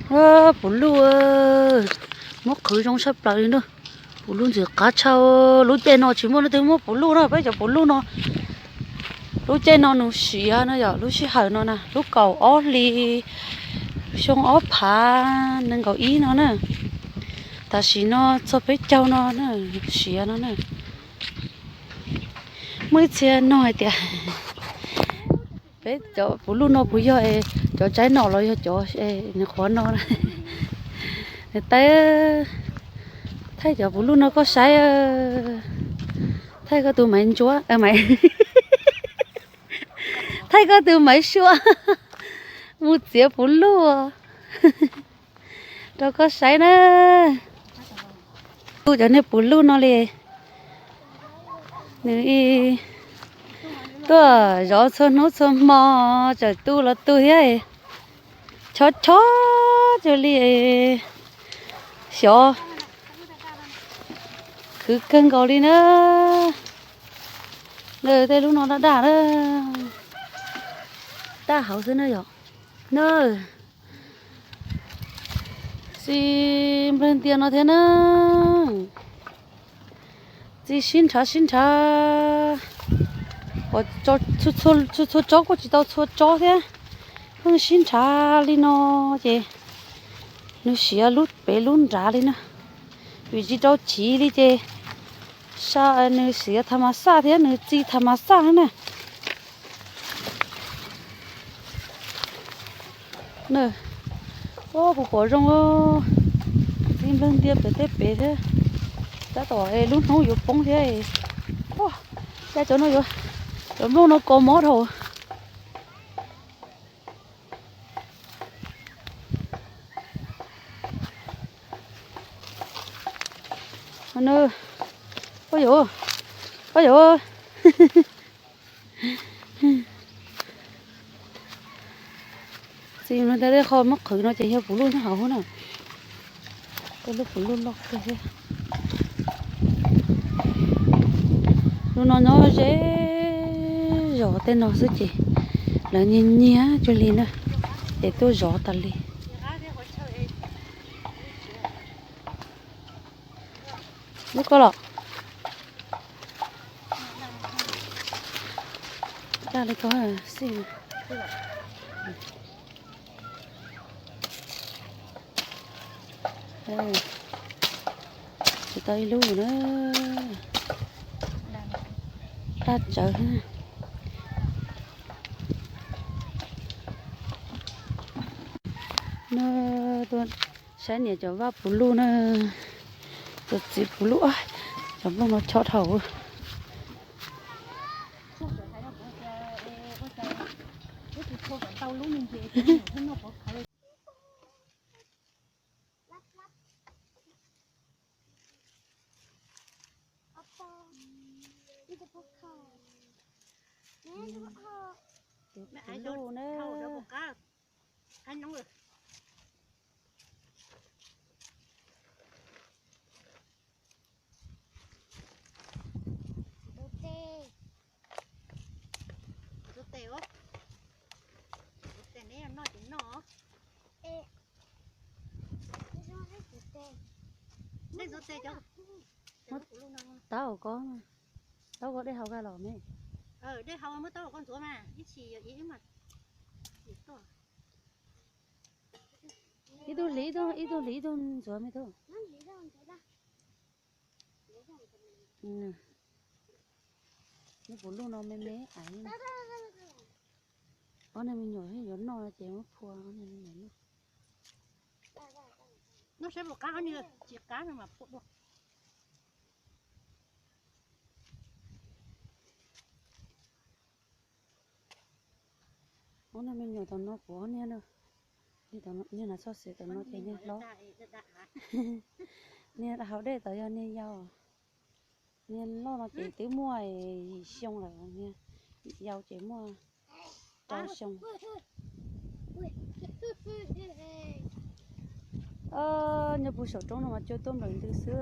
Puv luj, muab qhwv zoo tshaj plaws li na. Puv luj ntxim qab tshaj. Lub caij no tsis muaj leej twg muab puv luj na, peb cov puv luj no. Lub caij no nws siav no yom, lub sij hawm no na, lub kaum ob hli xyoo ob phav nees nkaum ib no na. Tam sim no txog peb caug no na, siav no na. Muaj ib txhia nug hais tias peb cov puv luj no puas yog cov tsaib nom los yog cov nws qhuav no. Nws teb, thaij cov puv luj no koj saib, thaij koj tus maiv ntsuab, thaij koj tus maiv suab mus txiav puv luj rau koj saib na. Kuj cov niag puv luj no li, nws tuaj zov txhua hnub txhua hmo, txawm tu los tu thiab. Chob chob cuag li xyov, khwv kawg nkaus li na. Tej lub no daj daj na, daj hauv xwb na yom. Na, txi nplawg ntias no thiab na. Txi sib nrhav sib nrhav, txhua txhua tsob kuj tsis tau txhua tsob thiab, pheej sib nrhav li no ces nws siav lub pem lub nrad li na, vim tsis rau chiv li ces nws siav tha mas xaj thiab nws txi tha mas xaj na. Puas pom zoo, txi nplawg ntias pem tej pem thiab, tab tom lub hnub yuav poob thiab. Cas cov no, cov nplooj no kos mob dhau. Oj yam, oj yam, txi no tej qho muab qhwv no ces yog puv luj nyob hauv na. Tej lub puv luj loj kawg thiab. Lub no nyob ze zos tej no xwb ces lawv nyiag nyiag cuag li na, ces tuaj zov tas li. Lub ko los daj li ko xij. Tsis tau ib lub na, daj tsawv. No tuaj saib niam cov vaj puv luj na, cov txiv puv luj, cov nplooj no chob dhau. Tus puv luj na. Ntxuav tes, ntxuav tes neb noj ces noj. Taub ko, taub ko dej haus kag los me. Dej haus muab taub ko ntxuav mas ib txhis ib mas. Ib tug hliv ib tug, ib tug hliv ib tug ntxuav me tug. Nws puv luj no me me aiv. Ob niag me nyuam yuav noj ces muab phua ob niag me nyuam noj. Noj saib puas qab, ob niag tsis qab no mas phua dua. Ob niag me nyuam tom no puv ob niag na. Niag na txoj xev tom no ces niag hlob. Niag haus dej tod yog niag yau. Niag loj no ces twb muaj yim xyoo lawm, niag yau ces muaj rau xyoo. Nyob puag saum roob no mas cua tuaj nplawm ntws xwb.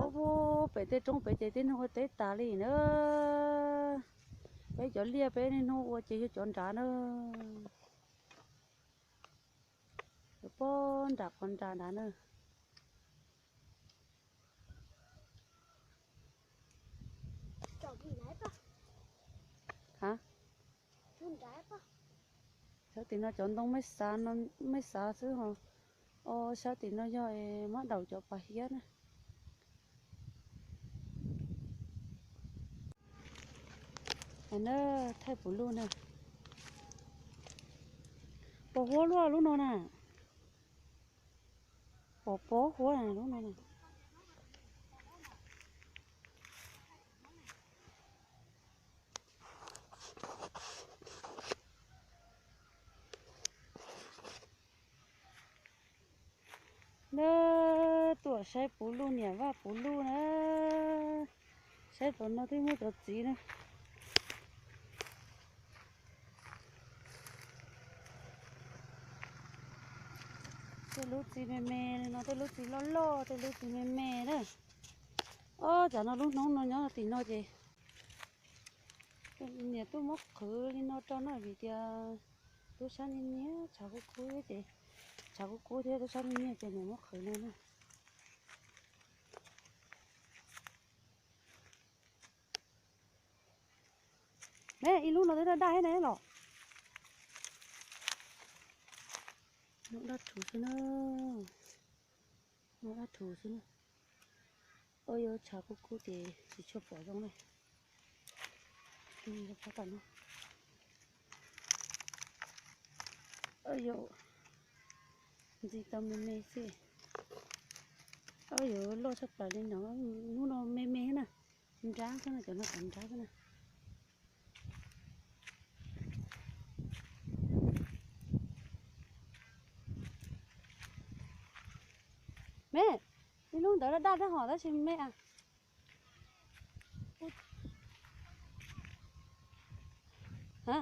Ub, pem tej roob pem ces tib neeg ua teb tas li na. Peb cov liaj peb niaj hnub ua ces yog cov nrad na. Nram qhov nram nrad na. Ha, sab tim no cov ntoo mej xav, mej xav xwb ho. O, sab tim no yog mab daum cov pas hiab na. Na, thaij puv luj na. Pos huab luaj lub no na. Pos pos huab lub no na. Na, tuaj saib puv luj, niam Vaj puv luj na. Saib tom no twb muaj cov txiv na. Tej lub txiv me me li no, tej lub txiv loj loj, tej lub txiv me me na. Ob, tsam no lub hnub no nyob tim no ces niam tuaj muab qhwv li no rau no vim tias tub sab nyiaj nyiaj, tshav kub kub ces, tshav kub kub thiab tub sab nyiaj nyiaj ces niam muab qhwv no na. Ne, ib lub no twb daj daj thiab ne los. Noj daj rhuv xwb na. Noj daj rhuv xwb na. Oj, yuav tshav kub kub ces tsis tshua pom zoo na. Oj, yuav ntxi tau me me xwb. Oj, yuav loj tshaj plaws li no, hnub no me me na. Nrab xwb na, cov no cov nrab xwb na. Me, ib lub ntawd daj daj thiab hos tab sis me a. Ha,